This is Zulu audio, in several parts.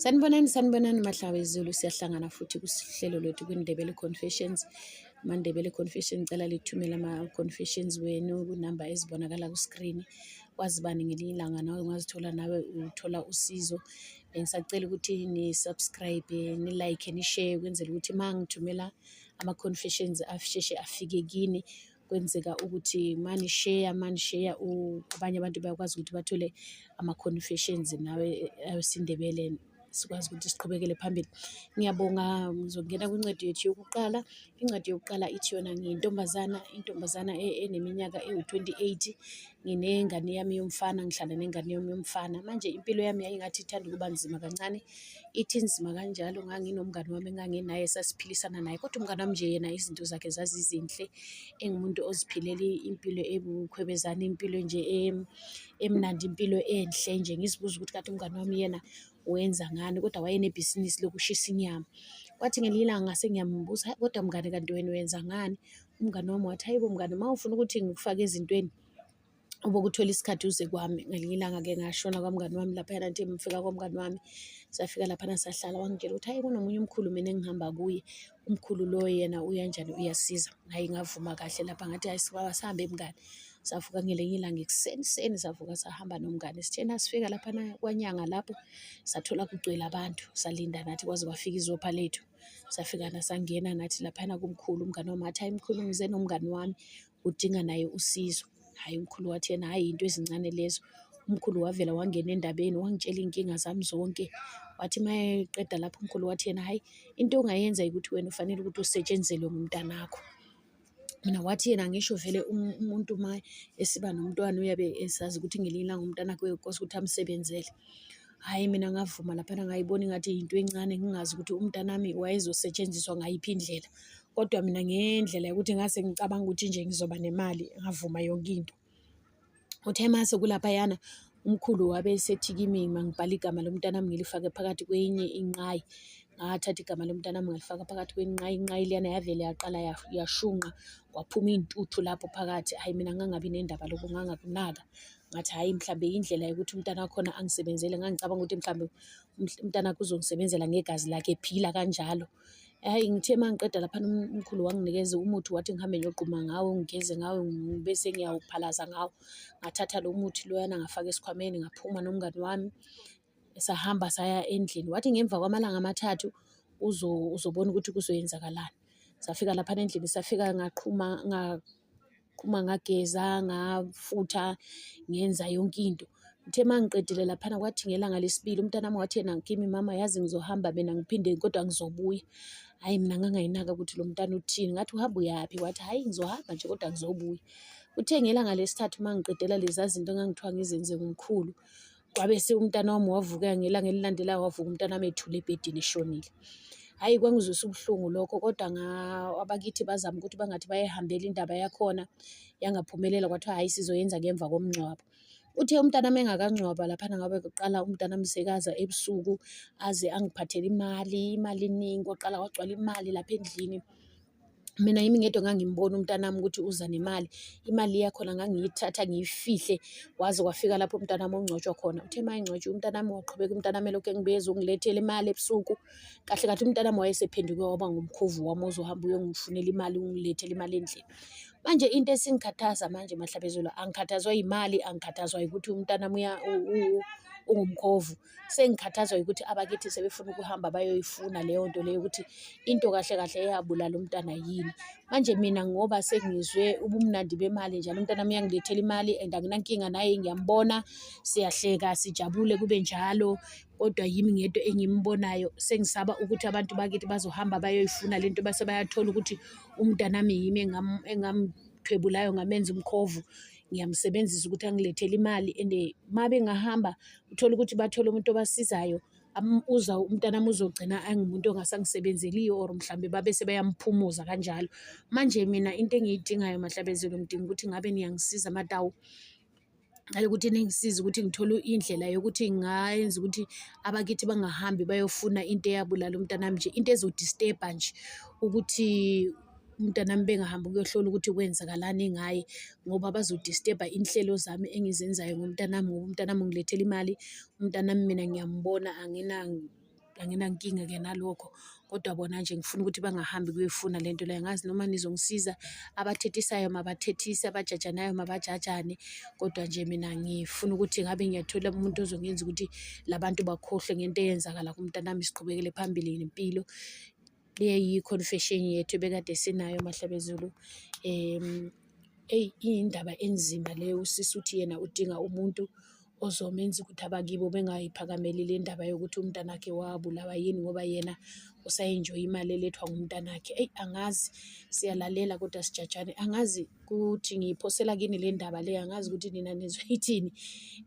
Sanibonani, sanibonani Mahlabezulu, siyahlangana futhi kuhlelo lwethu kwiNdebele Confessions. AmaNdebele Confession, ngicela lithumele ama-confessions wenu kunamba ezibonakala ku-screen. Kwazi bani ngelinye ilanga nawe ungazithola nawe uthola usizo. Bengisacela ukuthi ni-subscribe, ni-like, ni-share ukwenzela ukuthi uma ngithumela ama-confessions asheshe afike kini. Kwenzeka ukuthi manisheya manisheya abanye abantu bayakwazi ukuthi bathole ama-confessions nawe esiNdebele sikwazi ukuthi siqhubekele phambili. Ngiyabonga, ngizongena kwincwadi yethu yokuqala. Incwadi yokuqala ithi yona ngiyintombazana, intombazana eneminyaka ewu-28, nginengane yami yomfana, ngihlala nengane yami yomfana. Manje impilo yami yayingathi ithanda ukuba nzima kancane. Ithi inzima kanjalo nganginomngani wami enganginaye esasiphilisana naye, kodwa umngani wami nje yena izinto zakhe zazizinhle, engumuntu oziphilela impilo ebukhwebezane, impilo nje emnandi, impilo enhle nje. Ngizibuza ukuthi kanti umngani wami yena wenza ngani, kodwa wayenebhizinisi lokushisa inyama. Kwathi ngelinye ilanga ngase ngiyambuza, hhayi kodwa mngani kanti wena wenza ngani? Umngani wami wathi, hhayi bo mngani, uma ufuna ukuthi ngikufake ezintweni ubokuthola isikhathi uze kwami. Ngelinye ilanga-ke ngashona kwamngani wami laphayana, ngithe ngifika kwamngani wami, safika laphana sahlala, wangitshela ukuthi hhayi kunomunye umkhulu mina engihamba kuye, umkhulu lo yena uyanjani uyasiza. Hhayi ngavuma kahle lapha ngathi hhayi baba sihambe mngani. Savuka ngelinye ilanga ekuseni seni savuka sahamba nomngani. Sithe nasifika laphana kwanyanga lapho sathola kugcwele abantu, salinda nathi kwaze kwafika izopha lethu. Safika sangena nathi laphayana kumkhulu, umngani wami wathi, hhayi mkhulu ngize nomngani wami udinga naye usizo. Hhayi umkhulu wathi yena hhayi yinto ezincane lezo. Umkhulu wavela wangena endabeni wangitshela iy'nkinga zami zonke. Wathi uma eqeda lapho umkhulu wathi yena hhayi into ongayenza ukuthi wena ufanele ukuthi usetshenzelwe ngumntanakho. Mina wathi yena ngisho vele umuntu uma esiba nomntwana uyabe esazi ukuthi ngelinye ilanga umntanakhe uyokwazi ukuthi amsebenzele. Hhayi mina ngavuma laphana ngayibona ingathi yinto encane ngingazi ukuthi umntanami wayezosetshenziswa ngayiphi indlela. Kodwa mina ngendlela yokuthi ngase ngicabanga ukuthi nje ngizoba nemali ngavuma yonke into. Uthe mase kulaphayana umkhulu wabe esethi kimi mangibhale igama lomntanami ngilifake phakathi kwenye inqayi. Ngathatha igama lomntanami ngalifaka phakathi kwenqayi, inqayi leyana yavele yaqala yashunqa kwaphuma iy'ntuthu lapho phakathi. Hhayi mina ngangabi nendaba lokho ngangakunaka. Ngathi hhayi mhlambe indlela yokuthi umntana wakhona angisebenzele, ngangicabanga ukuthi mhlambe umntanakhe uzongisebenzela ngegazi lakhe ephila kanjalo. Hhayi ngithe uma ngiqeda laphana umkhulu wanginikeza umuthi wathi ngihambe ngiyogquma ngawo, ngigeze ngawo bese ngiyawuphalaza ngawo. Ngathatha lo muthi loyana ngafaka esikhwameni ngaphuma nomngani wami, sahamba saya endlini. Wathi ngemva kwamalanga amathathu uzobona ukuthi kuzoyenzakalani. Safika laphana endlini safika ngaqhuma Uma ngageza, ngafutha, ngenza yonke into. Ngithe uma ngiqedile laphana kwathi ngelanga lesibili umntanami wathi yena kimi, mama yazi ngizohamba mina ngiphinde kodwa ngizobuya. Hhayi mina ngangayinaka ukuthi lo mntana uthini, ngathi uhamba uyaphi? Wathi hhayi ngizohamba nje kodwa ngizobuya. Kuthe ngelanga lesithathu uma ngiqedela leza zinto engangithiwa ngizenze ngumkhulu, Kwabe umntana wami wavuka ngelanga elilandelayo wavuka umntanami ethule ebhedini eshonile. Hhayi kwangizwisa ubuhlungu lokho kodwa abakithi bazama ukuthi bangathi bayayihambela indaba yakhona yangaphumelela kwathiwa hhayi sizoyenza ngemva komngcwabo. Uthe umntanami engakangcwaba laphana ngabe kuqala umntanami sekaza ebusuku aze angiphathele imali, imali eningi kwaqala kwagcwala imali lapha endlini. Mina yimi ngedwa engangimbona umntanami ukuthi uza nemali, imali yakhona ngangiyithatha ngiyifihle waze wafika lapho umntanami ongcwatshwa khona. Uthe uma engcwatshwa umntanami waqhubeka umntanami elokhu engibiza ungilethele imali ebusuku. Kahle kahle umntanami wayesephenduke waba ngumkhovu wami ozohamba uyongifunela imali, ungilethele imali endlini. Manje into esingikhathaza manje Mahlabezulu, angikhathazwa yimali, angikhathazwa yikuthi umntanami ungumkhovu. Sengikhathazwa yikuthi abakithi sebefuna ukuhamba bayoyifuna leyo nto leyo ukuthi into kahle kahle eyabulala umntana yini. Manje mina ngoba sengizwe ubumnandi bemali njalo umntanami uyangilethela imali and anginankinga naye ngiyambona, siyahleka sijabule kube njalo, kodwa yimi ngedwa engimbonayo. Sengisaba ukuthi abantu bakithi bazohamba bayoyifuna le nto base bayathola ukuthi umntanami yimi engamthwebulayo ngamenza umkhovu. Ngiyamsebenzisa ukuthi angilethele imali and uma bengahamba uthole ukuthi bathole umuntu obasizayo uza umntanami uzogcina engumuntu ongasangisebenzeliyo or mhlambe babe sebeyamphumuza kanjalo. Manje mina into engiyidingayo Mahlabezulu ngidinga ukuthi ngabe niyangisiza Matawu, ngicela ukuthi ningisize ukuthi ngithole indlela yokuthi ngingayenza ukuthi abakithi bangahambi bayofuna into eyabulala umntanami nje, into ezo-disturb-a nje ukuthi umntanami bengahambi ukuyohlola ukuthi kwenzakalani ngaye ngoba bazo-disturb-a inhlelo zami engizenzayo ngomntanami ngoba umntanami ungilethela imali, umntanami mina ngiyambona . Anginankinga-ke nalokho, kodwa bona nje ngifuna ukuthi bangahambi kuyoyifuna le nto leyo. Angazi noma nizongisiza, abathethisayo mabathethise, abajajanayo mabajajane, kodwa nje mina ngifuna ukuthi ngabe ngiyathola umuntu ozongenza ukuthi la bantu bakhohlwe ngento eyenzakala kumntanami, siqhubekele phambili nempilo. Leyi i-confession yethu ebekade sinayo Mahlabezulu. Eyi, iyindaba enzima leyo. Usisi uthi yena udinga umuntu ozomenza ukuthi abakibo bengayiphakameli le ndaba yokuthi umntanakhe wabulawa yini, ngoba yena usa-enjoy-a imali elethwa ngumntanakhe. Eyi, angazi, siyalalela kodwa sijajane. Angazi ukuthi ngiyiphosela kini le ndaba le, angazi ukuthi nina nizoyithini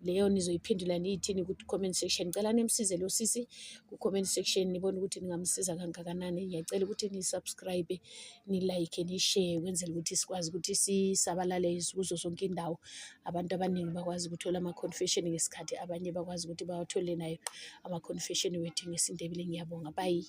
leyo, nizoyiphendula niyithini ku-comment section. Ngicela nimsize lo sisi ku-comment section, nibone ukuthi ningamsiza kangakanani. Ngiyacela ukuthi ni-subscribe, ni-like, ni-share, ukwenzela ukuthi sikwazi ukuthi sisabalale kuzo zonke indawo, abantu abaningi bakwazi ukuthola ama-confession ngesikhathi, abanye bakwazi ukuthi bawathole nayo ama-confession wethu ngesiNdebele. Ngiyabonga, bye.